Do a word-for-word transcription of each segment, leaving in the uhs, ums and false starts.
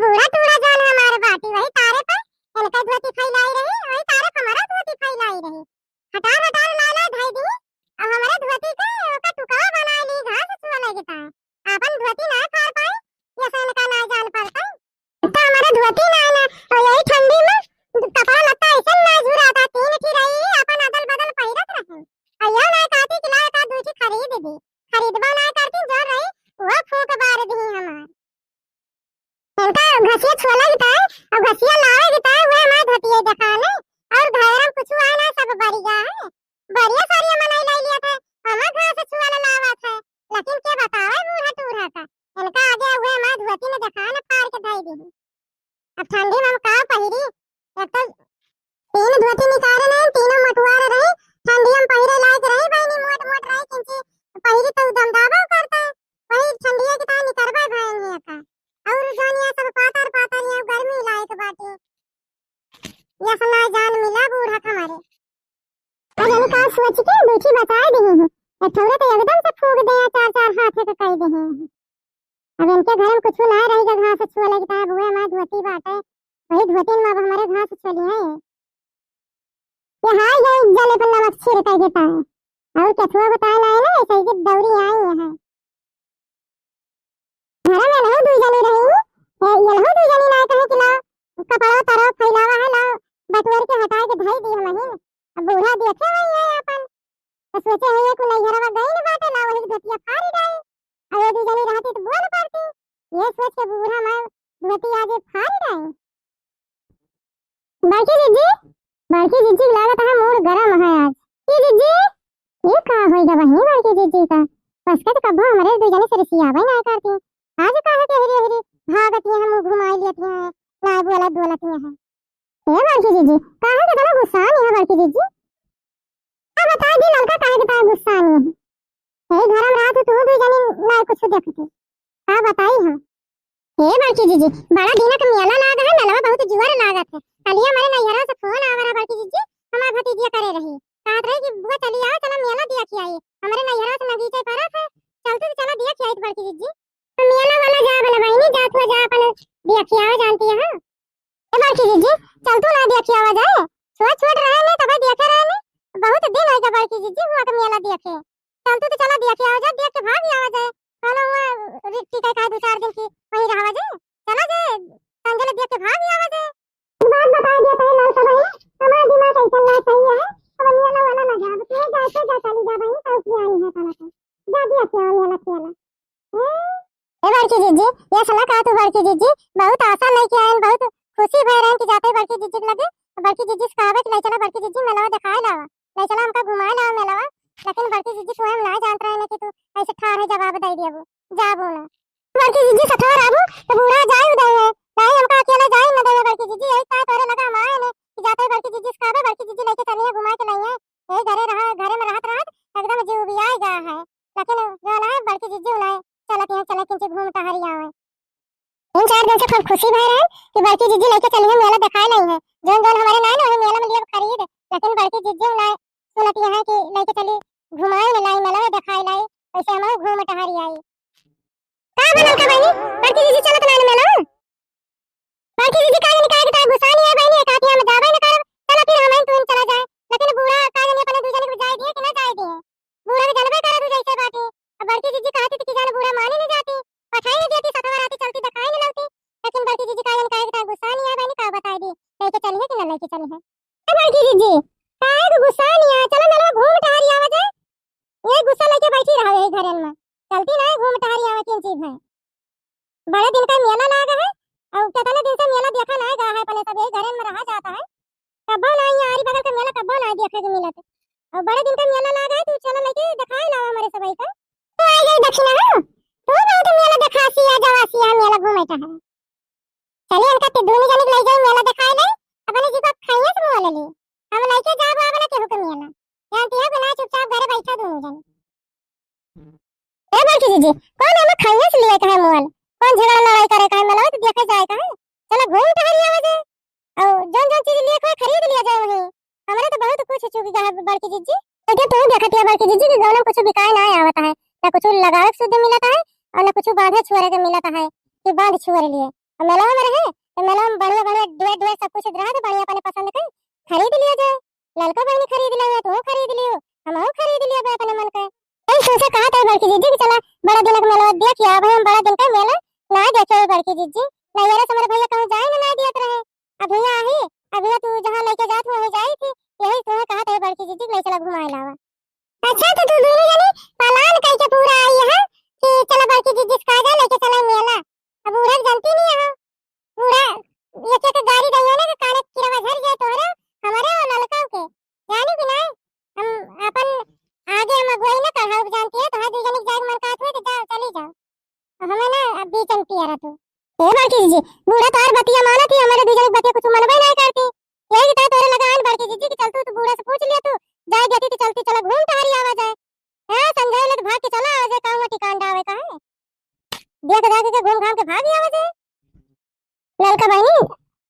बूढ़ा टूढ़ा जौन हमारे बाटी, वही तारे पे इनका धोती फैलाई रही, वही तारे पे हमारा धोती फैलाई रही। हटार हटार ला ला धई दी, अब हमारे धोती के ओका टुकवा बनाई ली, घास छुआ लगे ताए। आपन धोती ना फाड़ पाई, ये से इनका ना जान पड़ता। तो हमारे धोती ना, ना, और यही ठंडी में कपड़ा लत्ता ऐसे ना झुराता, तीन ठी रही, आपन अदल बदल पहिरत रही। और यह ना कहती कि ला एक आध दुई ठी खरीद दी, खरीदबा ना करती, जो रही, वह फूंक बार दी हमार। इनका घसिया छोला के ताई, और घसिया लावे के ताई, वह हमार धोतिया देखा ले, और घर में कुछ आए ना, सब बढ़िया है। बढ़िया साड़िया मनई लाई लिया था, हमार घास छुआ ला लावा था, लेकिन के बतावे बूढ़ा टूढ़ा का, इनका आगे हुए हमार धोती में देखा ना फाड़ के धई दी। अब ठंडी में हम का पहिरी, एक तो तीन धोती निकारे नहीं, तीनों मटुआर रही, ठंडी में पहिरे लायक रही बहिनी, मोट मोट रही, किंची पहिरी तो दमदाबा करता है, वही ठंडिया के ताई निकरबा भयन है का, और जौन ये सब पातर पातर यहाँ गर्मी लायक बाटे, ये सब ना जान मिला बूढ़ा का मारे। अब इनका सोच के बेटी बता दी है, एक ठौरे तो एकदम से फूंक दे, चार चार हाथे के कह दे हैं। अब इनके घर में कुछ ना रही, जब घास छुआ लगी, तब हुए हमारे धोती बाटे, वही धोती में अब हमारे घास छुअली है। ये हाय ये जले पर नमक छिड़क देता है, और कछुआ बताए ना है ना, ऐसे ही दौड़ी आई है। घर में लहू दुई जनी रही, ये, ये लहू दुई जनी ना कहे कि लाओ, कपड़ा तरह फैलावा है, लाओ, बटुअर के हटाए के धई दी हमही। अब बूढ़ा देखे हुई है अपन, तो सोचे है ये कुल नैहरवा गई न बाटे, लाओ, वही धोतिया फाड़ी डाई। अब ये दुई जनी रहती तो बोल पड़ती, ये सोच के बूढ़ा मैं धोती आज फाड़ी डाई। बड़की जिज्जी, बड़की जिज्जी के लागत है मूड गरम है आज। की जिज्जी, ये का होई गा बहिनी बड़की जिज्जी का? बस के तो कब्बो हमरे दुई जने से रिसियावे ना करती। आज का है के हिरी हिरी भागत ये हम घुमाई लेती हैं, ना बोलत बोलत ये है। ए बड़की जिज्जी, काहे के इतना गुस्सा नहीं है बड़की जिज्जी? अब बताई दी ललका काहे के ताई गुस्सा नहीं है। यही घर में रहत तू दुई जनी ना कुछ देखती। का बताई हम? हे बड़की जिज्जी, बड़ा दिन के मेला लाग है, मेलवा बहुत जुआर लागत है। कलिया हमारे नैहरा से फोन आवा रहा बड़की जिज्जी, हमार भतीजिया करे रही, कहत रही कि बुआ चली आओ, चला मेला देखी आई, हमारे नैहरा से नगीचे परत है, चलती तो चला देखी आई बड़की जिज्जी। तो मेला वाला जा वाला बहिनी, जा तू जा अपन देखी आओ जानती है। ए बड़की जिज्जी, चल तू ना देखी आवा जाए, छोट छोट रहे ने तब देखे रहे ने, बहुत दिन हो गया बड़की जिज्जी हुआ के मेला देखे। चल तू तो चला देखी आवा जाए, देख के भाग आवा जाए। कहलो हुआ रिट्टी का, का दो चार दिन की वहीं रहा जाए, चला जाए संजय देख के भाग आवा जाए। एक बात बता दिया पहले लाल का बहिनी, हमारा दिमाग ऐसा ना सही है, अब मेला वाला ना जा, बस ये जाए तो जा चली जा बहिनी, तो उसकी आई है पहले तो जा दिया क्या मेला खेला। ए बड़की जिज्जी, ये सला का तू बड़की जिज्जी, बहुत आशा लेके आयन, बहुत खुशी भय रहन कि जाते बड़की जिज्जी के लगे, बड़की जिज्जी से कहावे कि ले चला बड़की जिज्जी मेलवा दिखाए लावा, ले चला हमका घुमाए लावा मेलवा, लेकिन बड़की जिज्जी तू हम ना जानत रहे कि तू ऐसे ठाढ़े जवाब दे दिया वो, जाबो ना। बड़की जिज्जी सठोर आबू तो बूढ़ा जाए उदय है, नहीं हमका अकेले जाए न देवे बड़की जिज्जी, यही का तोरे लगा हम आए ने कि जाते बड़की जिज्जी से कहावे, बड़की जिज्जी लेके चलिए घुमा के लाइए, यही घरे रहा, घरे में रहत रहत एकदम जीव उबियाए गया है। लेकिन जो ना है बड़की जिज्जी उन्हें चलत यहाँ चले किंची घूम टहरी आवे। तीन चार दिन से खूब खुशी भय रहे कि बड़की जिज्जी लेके चली है मेला दिखाए लाई है, जौन जौन हमारे ना ना वही मेला में लिए खरीद, लेकिन बड़की जिज्जी उन्हें सुनत यहाँ कि लेके चली घुमाए में लाई मेला में दिखाए लाई, वैसे हम घूम टहरी आई। का बनल का बहिनी, बड़की जिज्जी चलत ना मेला? बड़की जिज्जी काहे निकाल के तार गुस्सा नहीं है बहिनी, एक आदमी हम जाबे न करब, चला फिर हम तू चला जाए। लेकिन बूढ़ा का जाने अपने दू जने को जाए दिए कि ना जाए दिए, बूढ़ा के जनबे करे तू जैसे बाटी। अब बड़की जिज्जी कहती थी कि जाने बूढ़ा माने नहीं जाती, पठाई नहीं देती, सतवा राती चलती दिखाई नहीं लगती, लेकिन बड़की जिज्जी का जाने काहे के तार गुस्सा नहीं है बहिनी, का बताई दी, लेके चली है कि ना लेके चली है। ए बड़की जिज्जी, काहे को गुस्सा नहीं है, चला मेला घूम टहरी आवा जाए, ये गुस्सा लेके बैठी रहा यही घरन में, चलती ना है घूम टहरी आवा किंची है। बड़े दिन का मेला लाग है, और कितने दिन से मेला देखा ना गा है, अपने सब यही घरे में रहा जाता है। कब्बो ना यहाँ आरी बगल का मेला कब्बो ना देखे के मिलत, और बड़े दिन का मेला लाग है, तू चलो लेके दिखाए लाओ हमारे सबाई का। तो आ गई दक्षिणा हो, तू बहुत मेला देखा सिया जवा सिया मेला घूमे का है। चलिए इनका ते दोनों जने के ले जाए मेला दिखाए ले, अपने जी को खाइए से मुँह ले ली। हम लेके जाब आब ना केहू के मेला, जानती है कि ना, चुपचाप घरे बैठा दोनों जने। ए बड़की जिज्जी, कौन एमे खाइए से लिए कहे मोल? कौन झगड़ा लड़ाई करे कहे? मेलवा तो देखे जाए कहे। चलो घूम टहरी आवा जाए। और जौन जौन चीज लिए कहे खरीद लिया जाए वहीं। हमरे तो बहुत कुछ चुकी गया है बड़की जिज्जी। तो तू देखत है बड़की जिज्जी कि गाँव में कुछ बिकाए ना आवत है, ना कुछ लगावे के सुध मिलत है और ना कुछ बांधे छोरे के मिलत है कि बांध छोर लिए। और मेलवा में रहे तो मेलवा में बढ़िया बढ़िया ड्रेस ड्रेस सब कुछ रहा तो बढ़िया अपने पसंद के खरीद लिया जाए। ललका बहिनी खरीद लिया, तू खरीद लियो, हमहू खरीद लिया अपने मन के। यही सोचे कहा था बड़की जीजी कि चला बड़ा दिन का मेलवा देख आवा, भाई हम बड़ा दिन का मेला ना देखे बड़की जीजी। नैहरे से हमारे भैया कहूँ जाए ना, ना दियत रहे। अब हियाँ आई, अब हियाँ तू जहाँ लेके जात हो वहीं जाई थी, यही तुम्हें कहा था बड़की जीजी कि ले चला घुमाए लावा। अच्छा तो तू दोनों जनी प्लान कइके पूरा आई है कि चला बड़की जीजी से कहा जा लेके चला मेला। अब बूढ़ा के जानती नहीं है, बूढ़ा एक एक गाड़ी दइयो ना कि काने किरवा झर जाए तोहरे, हमारे और ललका के। जानी कि नहीं, हम अपन आगे हम अगुवाई ना करब, जानती है, तोहरे दू जनी के जाए के मन कहत हुए तो जाओ, चली जाओ। हमें ना अब बीच में पिया रहा तू। ए बड़की जीजी, बूढ़ा तोहर बतिया मानत ही, हमारे दू जनी के बतिया कुछ मनबे नहीं करती। यही की तरह तोहरे लगा आन बड़की जीजी कि चल तू, तू बूढ़ा से पूछ लिया तू, जाए देती तो चलती चला घूम टहरी आवा जाए। हाँ, समझाए ले तो भाग के चला आवा जाए, कहूँ ठिकान डावे का है। देख जाके के घूम घाम के भाग आवा जाए। ललका बहिनी,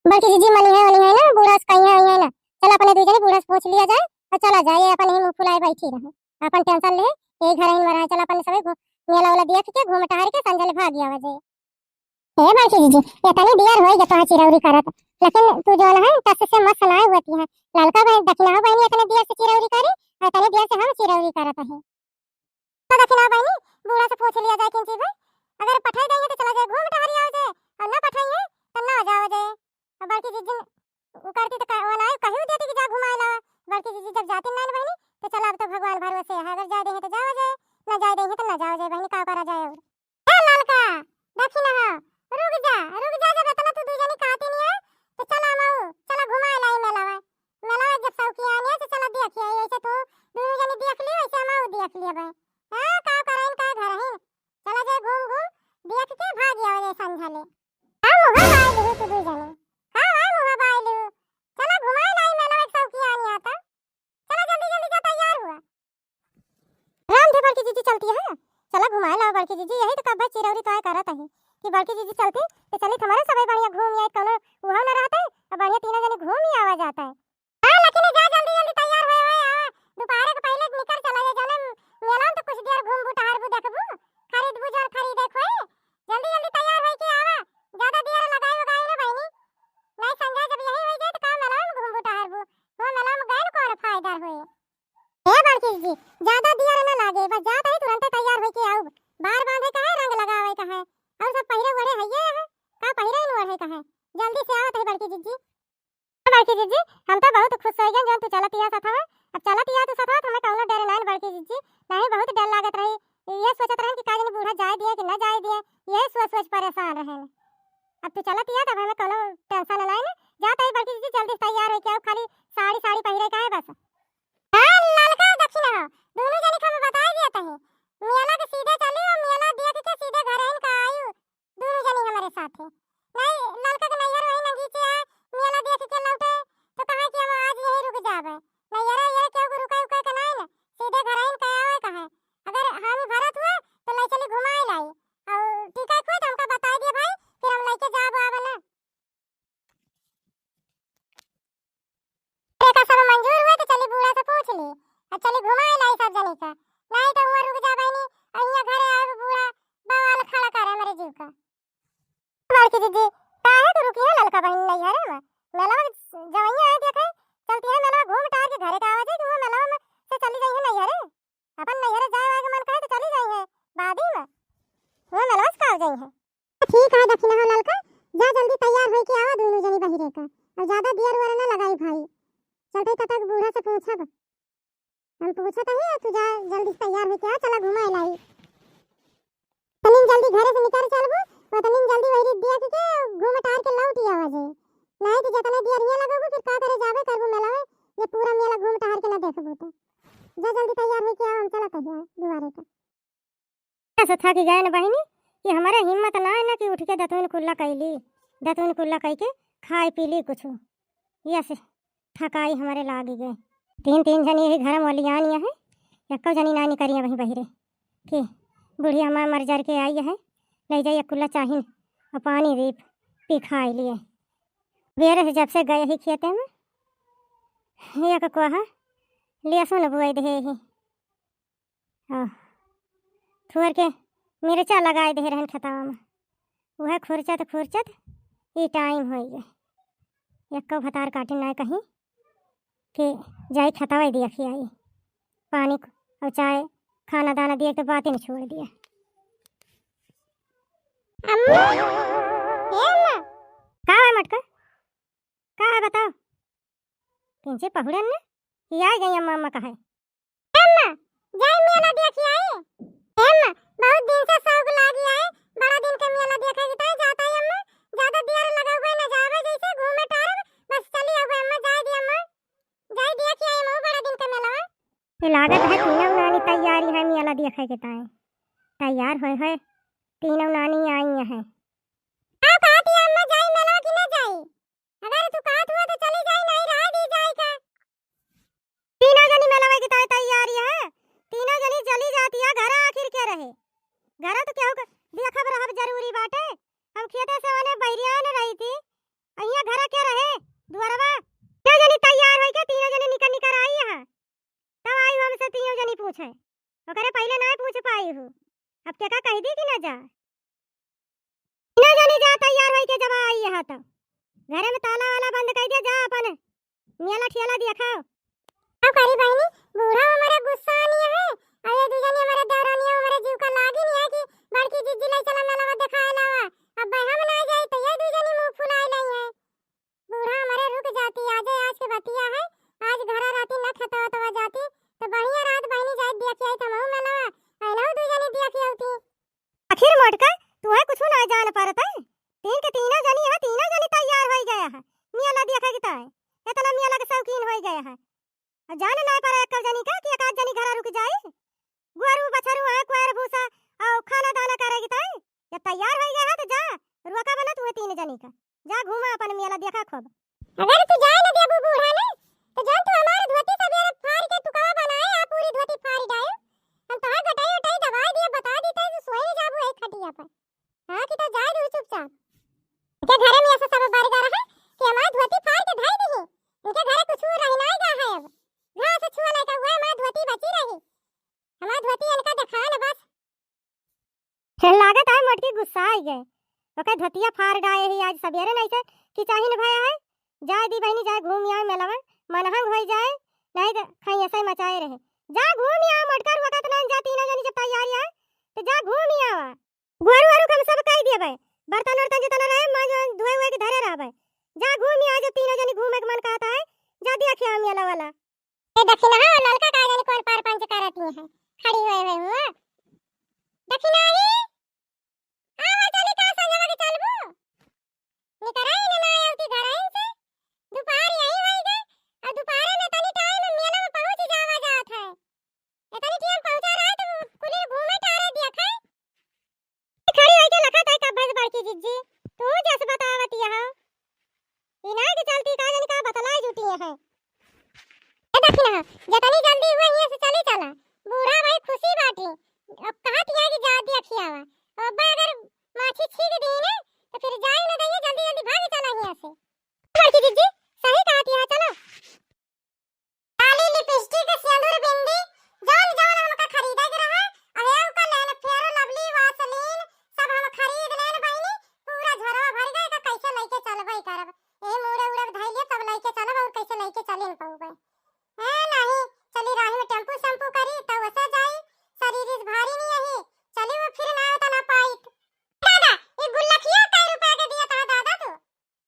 बड़की जीजी मनी है, वाली है ना, बूढ़ा से कहीं है, है ना। चल अपने दू जने बूढ़ा से पूछ लिया जाए और चला जाए, ये अपन ही मुँह फुलाए बैठी रहे, अपन टेंशन ले, यही घर ही में रहे। चल अपन सबे घू-, मेला वाला देख के घूम टहर के संझा ले भाग आवा जाए। ए बड़की जीजी, इतनी देर होई गई तोहार चिरौरी करत, लेकिन तू जौन है टस से मस नाय होती है। ललका बहन, दखिनहा बहनी इतने देर से चिरौरी करी, और इतने देर से हम चिरौरी करत है। तो दखिनहा बहनी, बूढ़ा से पूछ लिया जाए किन चीज है, अगर पठाई देंगे तो चला जाए घूम टहरी आओ जाए, और ना पठाई है तो ना जाओ जाए। और बड़की जीजी उ करती तो का-, वो ना कही देती कि जा घुमाए लावा। बड़की जीजी जब जाती ना बहनी तो चला अब तो भगवान भरोसे है, अगर जाए देंगे तो जाओ जाए, ना जाए देंगे तो ना जाओ जाए बहनी, का करा जाए। और ए ललका, देखी ना हो, रुक जा, रुक जा, जब इतना तू दू जनी कहती नहीं है, तो चला मऊ, चला घुमाए लाई मेलावा। मेलावा जब सौखी आने है, तो चला देखी आई, ऐसे तू दोनों जनी देख लियो, ऐसे मऊ देख लियो भाई। हाँ, का कराइन का घर है, चला जाए घूम घूम, देख के भाग आवे जाए संझा ले। का मुँह बाइल हो तू दू जनी, का मुँह बाइल हो, चला घुमाए लाई मेलावा, एक सौखी आने आता, चला जल्दी जल्दी जा, तैयार हुआ। राम दे बड़की जीजी चलती है, चला घुमाए लाओ बड़की जीजी, यही तो कब्बे चिरौरी तो आए करत है कि बड़की जीजी चलती तो चली हमारे सबे बढ़िया घूम आए, कौनो उहाव न रहते, अब बढ़िया तीनों जने घूम ही आवा जाता है। हाँ, लेकिन जा जल्दी जल्दी तैयार होए होए आवा, दोपहर के पहले निकल चला जाए, जाने मेला में तो कुछ देर घूमबू टहरबू देखबू, खरीदबू जौन खरीदे खोए, जल्दी जल्दी तैयार होए के आवा, ज्यादा देर लगाई उगाई ना बहनी, नहीं संझा जब यही हो जाए तो का मेला में घूमबू टहरबू, वो मेला में गए न कौन फायदा होए। ए बड़की जीजी, ज्यादा देर न लागे, बस जात ही तुरंते तैयार होइके आउब। बार बांधे का है, रंग लगावे का है, और सब पहिरे ओढ़े हइये है, का पहिरे न ओढ़े का है। जल्दी से आवत है बड़की जीजी। हाँ बड़की जीजी, हम तो बहुत खुश हो गए जौन तू चलत हिया सथवा। अब चलत हिया तू सथवा तो हमें कौनो डर नाइन बड़की जीजी, नहीं बहुत डर लागत रही। ये सोचत रहन कि का जाने बूढ़ा जाए दिए कि न जाए दिए, यही सोच सोच परेशान रहन। अब तू चलत हिया तब हमें कौनो टेंशन नाइन। जात ही बड़की जीजी, जल्दी से तैयार होइके आउ, खाली साड़ी साड़ी पहिरे का है बस। हाँ, ललका दखिनहा, दोनों जने के हम बताई दिया तही। मेला के सीधे चली और मेला देख के सीधे घर आइन का आयु, दोनों जने हमारे साथ है। नहीं, ललका के नैहर वही नगीचे है, मेला देख के लौटे, तो कहा कि हम आज यही रुक जाबे। नैहर, नैहर केहू के रुके उके के नहीं न, सीधे घर आइन का आवे का है। अगर हामी भरत हुए, तो ले चली घुमाए लाई। और टिकट हुए तो हमका बताई दिया भाई, फिर हम लेके जाबे आवे ना। एका सब मंजूर हुए तो चली बूढ़ा से पूछ ली, अब चली घुमाए लाई सब जनी का, नहीं तो हुआ रुक जा बहनी, अहिया घरे आए बूढ़ा बवाल खड़ा करे हमरे जीव का। बड़की दीदी, काहे तू रुकी है ललका बहन नैहरे में, मेलवा जवैया है देखे, चलती है मेलवा घूम टहर के घरे का आवा जाए कि वो मेलवा में से चली जाई है नैहरे। अपन नैहरे जाए वाए के मन कहे तो चली जाई है, बाद ही में वो मेलवा से का हो जाई है। ठीक है दखिनहा ललका, जा जल्दी तैयार होइके आवा दोनों जनी बहिरे का, और ज्यादा देर वर न लगाई भाई। चलते तब तक बूढ़ा से पूछब, हम पूछत ही, तू जा जल्दी से तैयार होइके आ, चला घुमाए लाई। तनिन जल्दी घरे से निकल चलबू, वो तनिन जल्दी वही देख के घूम टार के लौट ही आवा जाए। नहीं तो जतने देर हियाँ लगबू, फिर का करे जाबे करबू मेला में, ये पूरा मेला घूम टार के ना देखबू तो। जा जल्दी तैयार होइके आ, हम चलत ही दुआरे का। ऐसे थक गए न बहिनी कि हमारे हिम्मत ना है ना कि उठ के दतुन कुल्ला कैली, दतुन कुल्ला कई के खाए पी ली कुछ। ये से थकाई हमारे लागी गए। तीन तीन जनी यही घर में ओलियान है, एको जनी ना निकरी वहीं बहिरे कि बुढ़िया हमार मर जर के आई है, ले जाइए कुल्ला चाहिन और पानी दीप पी खाए लिए। बेरे से जब से गए ही खेते में, एक कोहा लहसुन बुआई दे ही, हाँ, थोर के मिर्चा लगाए दे रहन खेतवा में। उहे खुरचत खुरचत ई टाइम होइ गए। एक्को भतार काटिन नाहीं कहीं कि जाई खेतवा देखि आई। पानी क-, अउ चाय, खाना दाना दिए के तो बातिन छोड़ दिया। अम्मा, ए अम्मा। का है मटका? का है बताओ? किंचे पहुड़न ने? ई आ गई अम्मा, अम्मा कहे। अम्मा, जाई मेला देखि आई। अम्मा, बहुत दिन से शौक लागी है, बड़ा दिन के मेला देखे के ताई जात आई अम्मा। ज्यादा देर लगावे न जावे, जैसे घूमे टहरब, बस चली आवे अम्मा, जाई दी अम्मा। जाई देखि आई अम्मा, बड़ा दिन के मेला। ये लागत है तीनों नानी तैयारी है मेला देखे के ताई। तैयार होए होए तीनों नानी आई हैं। का कहती अम्मा, जाई मेला कि ना जाई? अगर तू कहत हुआ तो चली जाई, नहीं रह दी जाई का? तीनों जनी मेलवा की तय-, तैयारी है, तीनों जनी चली जाती है घर, आखिर के रहे घर तो केहू के देखब रहब जरूरी बाटे। हम खेते से ओने बहरियान रही थी, अहिया घर के रहे दुअरवा। तीनों जनी तैयार होई के तीनों जनी निकर निकर आई है, तब आई हमसे तीनों जनी पूछे। ओकरे पहिले नाहीं पूछ पाई हूँ, अब केका कह दी कि ना जा। तीनों जनी जा तैयार होई के जब आई यहाँ तो घरे में ताला वाला बंद कर दिया, जा अपन मेला ठेला दिया खाओ। का करी बहिनी, बूढ़ा हमारे गुस्सा नहीं है, और ये दू जनी हमारे देवरानिया हमारे जीव का लागी नहीं है कि बड़की जिज्जी ले चला मेला में दिखाए लावा। अब भाई हम ना जाई तो ये दू जनी मुंह फुलाए लाई है। बूढ़ा हमारे रुक जाती, आजे आज के बतिया है, आज घरा राती न खेतवा तवा जाती, तो बढ़िया रात बहिनी जाए देखी आई तमहू मेलवा, अइनहू दू जनी देखी आउती। आखिर मोटका, तू है कुछ ना जान पारत है, तीन के तीनों जनी है, तीनों जनी तैयार होई गया है, मेला देखे की ताई, इतना मेला के शौकीन होई गया है, और जान ना पारे एक जनी का कि एक आध जनी घरा रुक जाई। गोरू बछरू है, कोयर भूसा और खाना दाना करेगी ताई। जब तैयार होई गया है तो जा, रोका बना तू तीन जनी का, जा घूमा अपन मेला देखा खूब। अगर तू जाए न देबू बूढ़ा ने, तो जान तू हमार धोती सबेरे फाड़ के टुकवा बनाए, आ पूरी धोती फाड़ डाए। हम तोहार गटाई उटाई दबाई दिए, बता दी तो सोए जाबू है खटिया पर। हाँ कि तो जाए दू चुपचाप। इनके घरे में ऐसा सब बरगर है कि हमार धोती फाड़ के धाई दही। इनके घरे कुछ रही ना गा है अब। घास छुआ लायक हुआ हमार धोती बची रही। हमार धोती इनका दिखा न बस। लागत है मोटकी गुस्सा आई गए। ओकर धोतिया फाड़ डाए ही आज सबेरे नहीं से कि चाही न भया है। जाए दी बहिनी, जाए घूम आए मेलवा, मनहंग होई जाए, नहीं तो खाई ऐसे ही मचाए रहे। जा घूम आए मोटका, रुकत ना जा, तीनों जनी जब तैयारी है तो जा घूम आवा। गोरू आरू के हम सब कह दिए भाई, बर्तन उर्तन जितना रहे मांज वांज धोए हुए के धरे रह भाई। जा घूम आए, जब तीनों जनी घूमे के मन कहता है, जा दिया खिया मेला वाला। ए दखिनहा, ललका का जाने कौन पार पंच करती है, खड़ी हुए हुए हुआ। दखिनही, आवा जल्दी, का संझवा के चलबू? निकराई न ना आवती घरइन से, दोपहर यही होई गए, और दोपहरे में तनी टाइम में मेला में पहुंच जावा जात है। इतनी टाइम पहुंचा रहा है तो कुली घूमे टारे दिया खाए। खड़ी होई के लखत है कब्बे से बड़की जिज्जी, तू जस बतावत यह। इनार के चलती का जन का बतलाए जुटी है। ए दखिनहा, जतनी जल्दी हुआ हियां से चली चला। बूढ़ा भाई खुशी बाटी। अब कहत हिया कि जा दिया खियावा। अब अब्बा अगर माछी छींक दी ने, तो फिर जाई न दइए, जल्दी जल्दी भाग चला हियां से। बड़की जिज्जी, सही कहत हिया, चलो। लाली, लिपस्टिक, सेंदूर, बिंदी, जौन जौन हमका खरीदे के रहा, अहेउ का लेन, फेयर लवली, वासलीन, सब हम खरीद लेन बहिनी। पूरा झोरवा भर गए, का कैसे लइके चलबे करब? ए मूड़े उड़े धइले, तब लइके चलब, और कैसे लइके चले न पउबे? ए नहीं, चली राही में टेम्पू सेम्पू करी, तब वैसे जाई, शरीर इस भारी नहीं है, चली वो फिर ना होता ना पाइत। दादा, ये गुल्लखिया कै रुपया के दिया था दादा तू?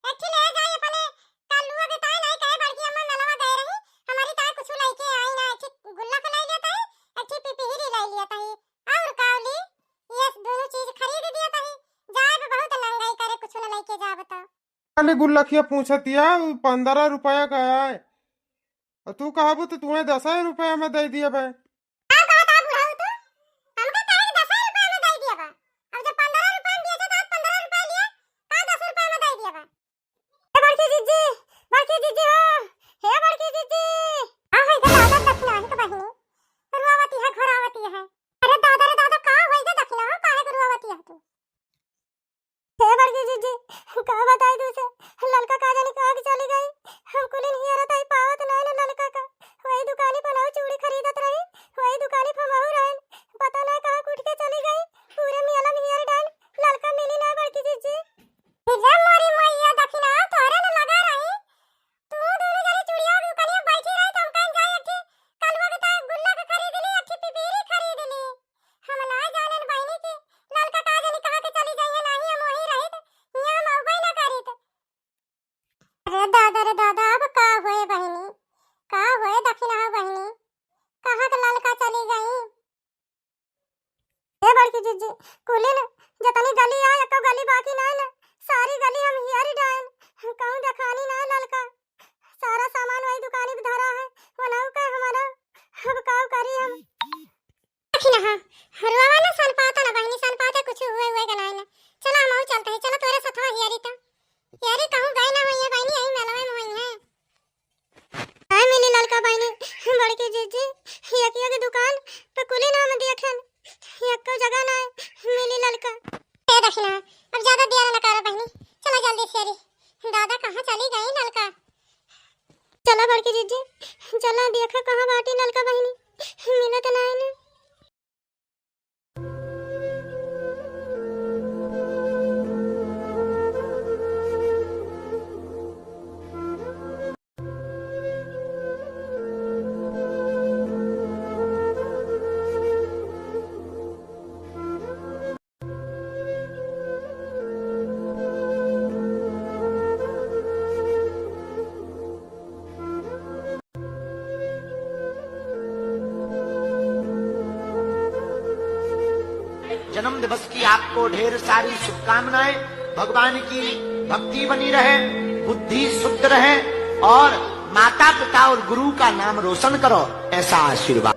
एक ठे ले जाई अपने कालुआ के ताई, नहीं कहे बड़की अम्मा मेलवा गए रही, हमारी ताई कुछ लइके आई ना, एक ठे गुल्लक ले लेता है, एक ठे पिपिहरी ले लेता है, और कावली, ये दोनों चीज खरीद दिया था ही, जाए पे बहुत लंगाई करे, कुछ न लइके जाब तो। खाली गुल्लखिया पूछतिया, उ पन्द्रह रुपया का आए, और तू कहबू तो तुम्हें दस रुपया में दे दिया भाई। का कहत है बुढ़ऊ तू? हमके काहे के दस रुपया में दे दिया बा? अब जब पन्द्रह रुपया में बेचे तो पन्द्रह रुपया लिया, का दस रुपया में दे दिया बा? हे बड़की जिज्जी, बड़की जिज्जी हो, हे बड़की जिज्जी। हाँ, है के दादा दखिनही के बहिनी, रुआवती है, घोरावती है। अरे दादा रे दादा, का होई के दखिनहा, काहे के रुआवती है तू? हे बड़की जिज्जी, का बताई तुझसे, ललका का जानी कहाँ के चली गई। हम कुलिन हियरत आई, पावत नहीं न ललका का। वही दुकानी पर नाऊ चूड़ी खरीदत रही, बड़की जिज्जी, कुलिन जतनी गली आए, एको गली बाकी नाय ना, सारी गली हम हियरी डाइन, कहूँ देखानी नाय ललका। सारा सामान वही दुकानी पे धरा है, वनऊ के हमारा, अब काऊ करी हम। देखी ना, हाँ, रोवा ना, सन पाता ना बहिनी, सन पाता कुछ हुए हुए का नाय ना। चला हम चलते हैं, चला तोरे सथवा हियरी तो। हियरी कहूँ गए ना होइए बहिनी, यही मेलवे में होइए। नाय मिली ललका बहिनी, बड़की जिज्जी, यकियो के दुकान पे कुली नाम देखन, यक्को जगह नाय मिली ललका। ए दखिना, अब ज्यादा देर न करा बहिनी, चला जल्दी से रे। दादा कहाँ चली गई ललका? चला बड़की जिज्जी, चला देखा कहाँ बाटी ललका बहिनी, मिलत नाय ना। जन्म दिवस की आपको ढेर सारी शुभकामनाएं। भगवान की भक्ति बनी रहे, बुद्धि शुद्ध रहे और माता पिता और गुरु का नाम रोशन करो, ऐसा आशीर्वाद।